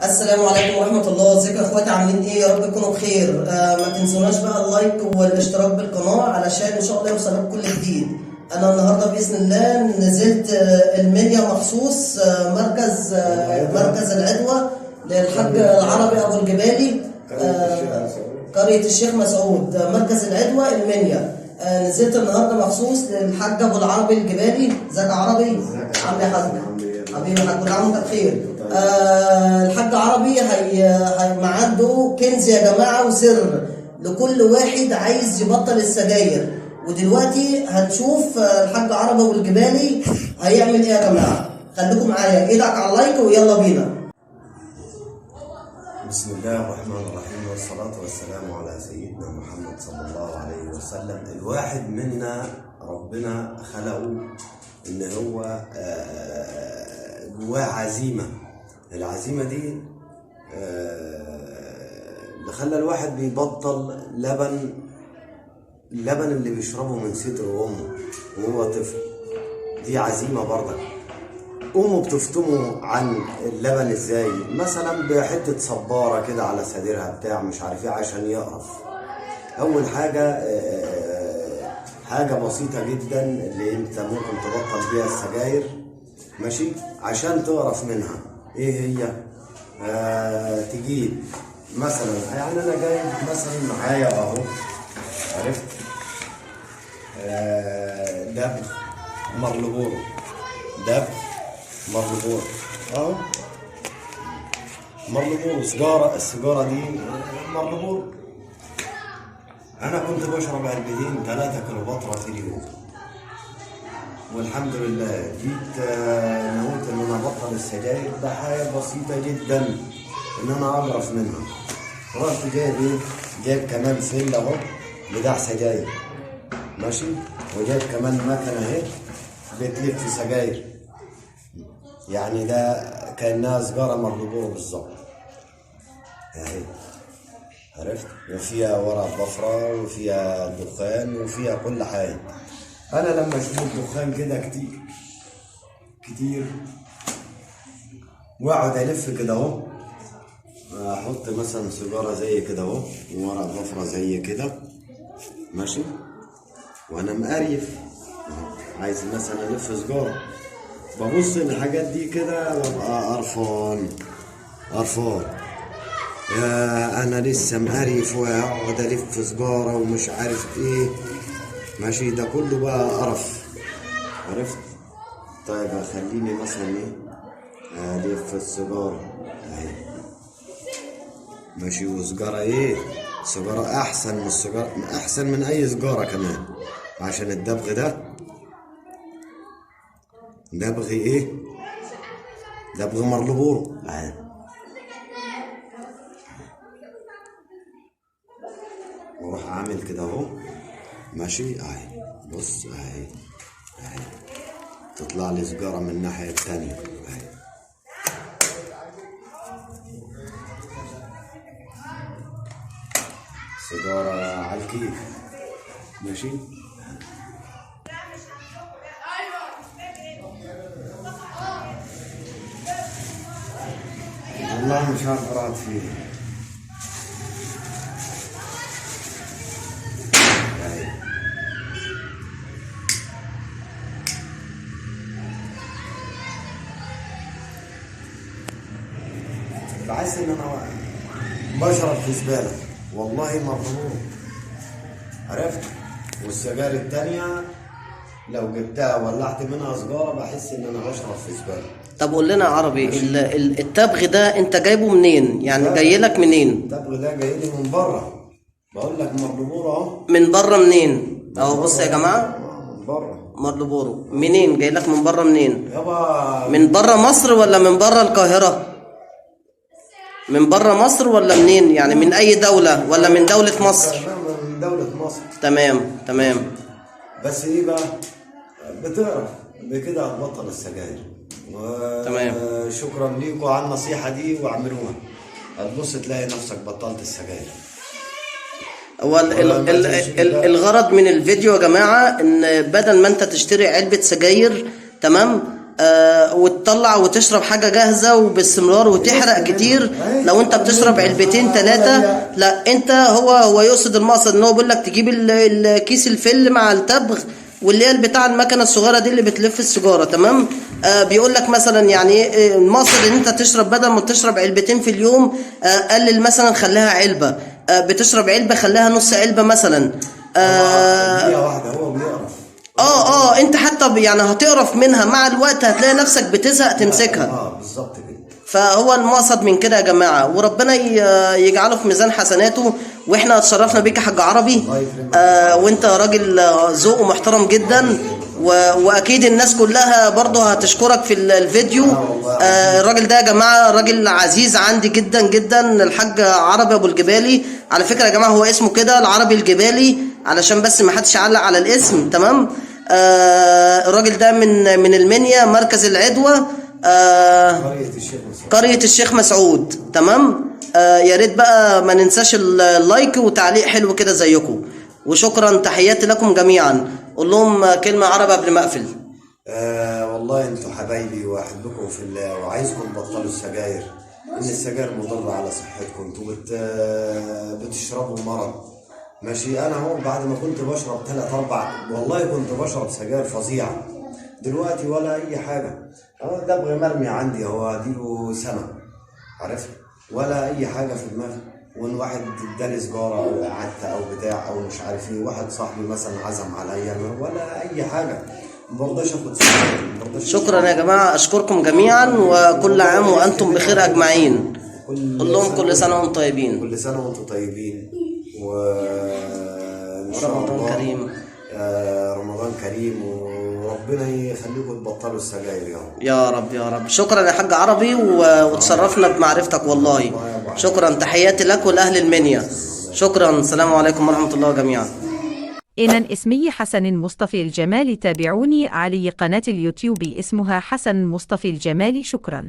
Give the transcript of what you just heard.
السلام عليكم ورحمة الله. ازيكم يا اخواتي، عاملين ايه؟ يا رب تكونوا بخير. ما تنسوناش بقى ال like والاشتراك بالقناة علشان ان شاء الله يوصلكم كل جديد. انا النهارده باذن الله نزلت المنيا مخصوص، مركز العدوى للحاج العربي ابو الجبالي، قرية الشيخ مسعود، مركز العدوى المنيا. نزلت النهارده مخصوص للحاج ابو العربي الجبالي. ازيك يا عربي؟ عامل ايه يا حاج؟ حبيبي يا حاج، كل عام وانت بخير. الحاج عربي هي ما عنده كنز يا جماعة وسر لكل واحد عايز يبطل السجاير. ودلوقتي هنشوف الحاج عربي والجبالي هيعمل ايه يا جماعة. خليكم معايا، ايدك على ال like ويلا بينا. بسم الله الرحمن الرحيم، والصلاة والسلام على سيدنا محمد صلى الله عليه وسلم. الواحد منا ربنا خلقه إن هو جواه عزيمة. العزيمة دي اللي خلى الواحد بيبطل لبن، اللبن اللي بيشربه من صدر أمه وهو طفل، دي عزيمة برضك. أمه بتفطمه عن اللبن ازاي؟ مثلا بحتة صبارة كده على صدرها بتاع مش عارف ايه عشان يقرف. أول حاجة حاجة بسيطة جدا اللي انت ممكن تبطل بيها السجاير، ماشي، عشان تقرف منها. ايه هي؟ تجيب مثلا، يعني انا جايب مثلا معايا اهو، عرفت، دبغ مارلبورو، دبغ مارلبورو اهو، مارلبورو سجارة. السيجارة دي مارلبورو. انا كنت بشرب علبتين 3 كيلوباترا في اليوم، والحمد لله جيت نويت ان انا ابطل السجاير بحاجة بسيطة جدا ان انا اقرف منها. رحت جايب ايه؟ جايب كمان فيل اهو بتاع سجاير، ماشي، وجايب كمان مكنة اهي بتلف سجاير، يعني ده كأنها سجارة مارلبورو بالظبط اهي، عرفت، وفيها ورق بفرة وفيها دخان وفيها كل حاجة. أنا لما أشوف الدخان كده كتير كتير وأقعد ألف كده أهو، أحط مثلا سيجارة زي كده أهو وورق بفرة زي كده، ماشي، وأنا مقريف أهو، عايز مثلا ألف سيجارة، ببص الحاجات دي كده ببقى قرفان قرفان، يا انا لسه مقريف وهقعد الف سجاره ومش عارف ايه، ماشي، ده كله بقى قرف، عرفت. طيب خليني مثلا ايه، الف السيجارة اهي، ماشي، وسجاره ايه، سجاره احسن من السجاره، احسن من اي سجاره كمان، عشان الدبغ ده دبغ ايه، دبغ مارلبورو اهي. واروح اعمل كده اهو، ماشي اهي، بص اهي اهي، تطلع لي سجارة من الناحية التانية اهي. سيجارة على الكيف، ماشي. والله مش عارف اقعد فيه. بحس ان انا بشرب في زبالة، والله مضروب، عرفت. والسجاير التانية لو جبتها ولعت منها سجارة بحس ان انا بشرب في زبالة. طب قول لنا يا عربي، التبغ ده انت جايبه منين؟ يعني جاي لك منين؟ التبغ ده جاي لي من بره، بقول لك مارلبورو اهو. من بره منين؟ اهو بص يا جماعة، من بره مارلبورو منين؟ جاي لك من بره منين؟ يابا من بره مصر ولا من بره القاهرة؟ من بره مصر ولا منين؟ يعني من اي دولة ولا من دولة مصر؟ من دولة مصر. تمام تمام. بس ايه بقى، بتعرف بكده هتبطل السجاير. تمام. شكرا ليكم على النصيحة دي، واعملوها، هتبص تلاقي نفسك بطلت السجاير. هو الغرض من الفيديو يا جماعة ان بدل ما انت تشتري علبة سجاير، تمام، وتطلع وتشرب حاجة جاهزة وباستمرار وتحرق كتير. لو انت بتشرب علبتين ثلاثة، لا انت هو يقصد المقصد ان هو بيقول لك تجيب الكيس الفل مع التبغ واللي هي بتاع المكنه الصغيرة دي اللي بتلف السيجاره، تمام. بيقول لك مثلا يعني المقصد ان انت تشرب بدل ما تشرب علبتين في اليوم، قلل مثلا خليها علبة، بتشرب علبة خليها نص علبة مثلا. دقيقة واحدة هو بيقرف. انت حتى يعني هتقرف منها مع الوقت، هتلاقي نفسك بتزهق تمسكها. بالظبط كده. فهو المقصد من كده يا جماعة، وربنا يجعله في ميزان حسناته. واحنا اتشرفنا بيك يا حاج عربي، وانت راجل ذوق ومحترم جدا، واكيد الناس كلها برضه هتشكرك في الفيديو. الراجل ده يا جماعة راجل عزيز عندي جدا جدا، الحاج عربي ابو الجبالي. على فكرة يا جماعة هو اسمه كده العربي الجبالي علشان بس ما حدش يعلق على الاسم، تمام. الراجل ده من المنيا، مركز العدوى، قرية الشيخ مسعود. قرية الشيخ مسعود، تمام. يا ريت بقى ما ننساش ال like وتعليق حلو كده زيكم، وشكرا، تحياتي لكم جميعا. قول لهم كلمة عربي قبل ما اقفل. والله انتوا حبايبي واحبكم في الله، وعايزكم تبطلوا السجاير، ان السجاير مضرة على صحتكم. انتوا بتشربوا مرض، ماشي. انا هو بعد ما كنت بشرب 3 4، والله كنت بشرب سجاير فظيعة، دلوقتي ولا اي حاجة. دبغ مرمي عندي اهو، اديله سنة، عرفت، ولا اي حاجة في دماغي. وان واحد اداني سجارة او قعدت او بتاع او مش عارف ايه، واحد صاحبي مثلا عزم عليا، ولا اي حاجة، ما برضاش اخد سجاير، ما برضاش. شكرا يا جماعة، اشكركم جميعا، وكل عام وانتم بخير اجمعين. قول لهم كل سنة وانتم طيبين. كل سنة وانتم طيبين، وان شاء رمضان الله كريم. رمضان كريم، وربنا يخليكم تبطلوا السجاير يا رب. يا رب يا رب. شكرا يا حاج عربي، وتشرفنا بمعرفتك والله. شكرا، تحياتي لك ولأهل المنيا. شكرا، السلام عليكم ورحمة الله جميعا. إن اسمي حسن مصطفى الجمال، تابعوني علي قناة اليوتيوب اسمها حسن مصطفى الجمال. شكرا.